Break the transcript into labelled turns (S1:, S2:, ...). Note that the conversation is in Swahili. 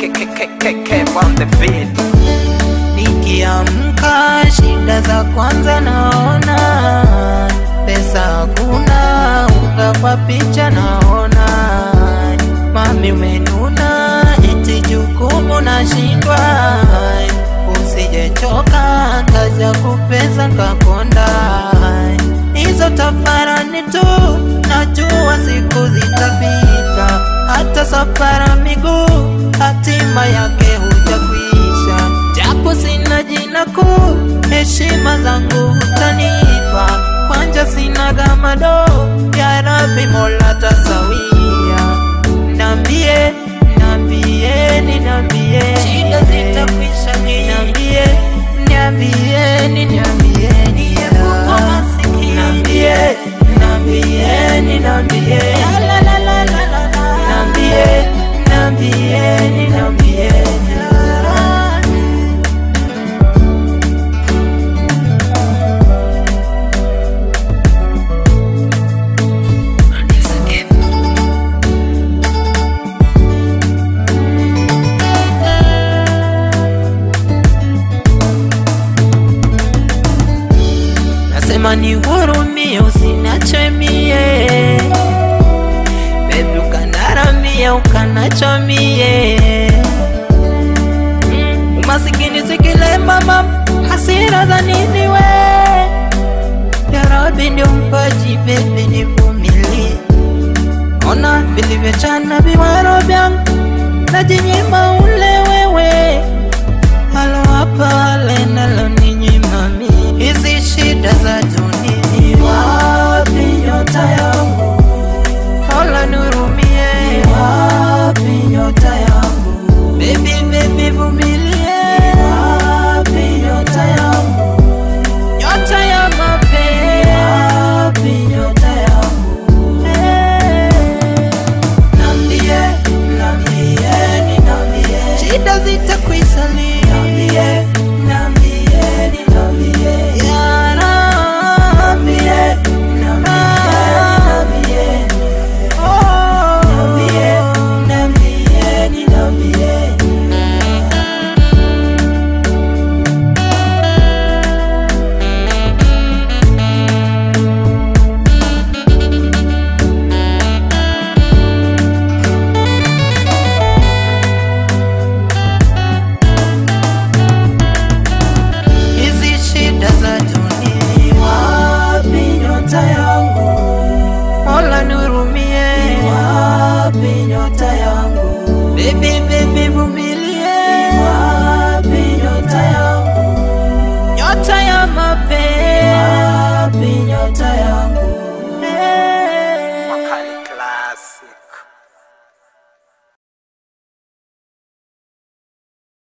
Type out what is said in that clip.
S1: KKKKK on the beat.
S2: Nikiamka shida za kwanza naona, pesa hakuna, unga kwa picha naona. Mami umenuna, eti jukumu nashindwa, usijechoka kazi ya kupesa nkakonda. Hizo tafarani tu, najua siku zitapita, hata safara miguu hatima yake hujakwisha. Japo sina jina kuu, heshima zangu hutanipa, kwanja sina gamado, ya Rabbi Mola tasawia. Nambie, nambie, ninambie, shida zitakwisha. Niambie, niambie, niambie, niepuko masikini. Nambie, nambie, ninambie, la la la la la, nambie, nambie, ninambie. Nasema nihurumie, usiniache mie, baby ukanaramia, ukanacha mie. Umasikini sikile mama, hasira za nini we? Ya Rabbi ndio mpaji, baby nivumilie. Ona vilivyochana viwaro vyangu, najinyima ule wewe, halo hapa wale nalo ninyima mie. Hizi shida za dunia,
S3: wapi nyota yangu?
S2: Mola nihurumie,
S3: wapi nyota yangu?
S2: Baby, baby vumilie,
S3: wapi nyota yangu?
S2: Nyota ya mapenzi,
S3: wapi nyota yangu? Nambie, nambie, ninambie,
S2: shida zitakwisha lini?
S3: Nambie, nambie, ninambie,
S2: Ya Rabbi,
S3: nambie, nambie,
S2: oh.
S3: nambie, nambie, ninambie.
S2: Hizi shida za dunia,
S3: Wapi nyota yangu?
S2: Mola nihurumie,
S3: Wapi nyota yangu?
S2: Baby, baby vumilia.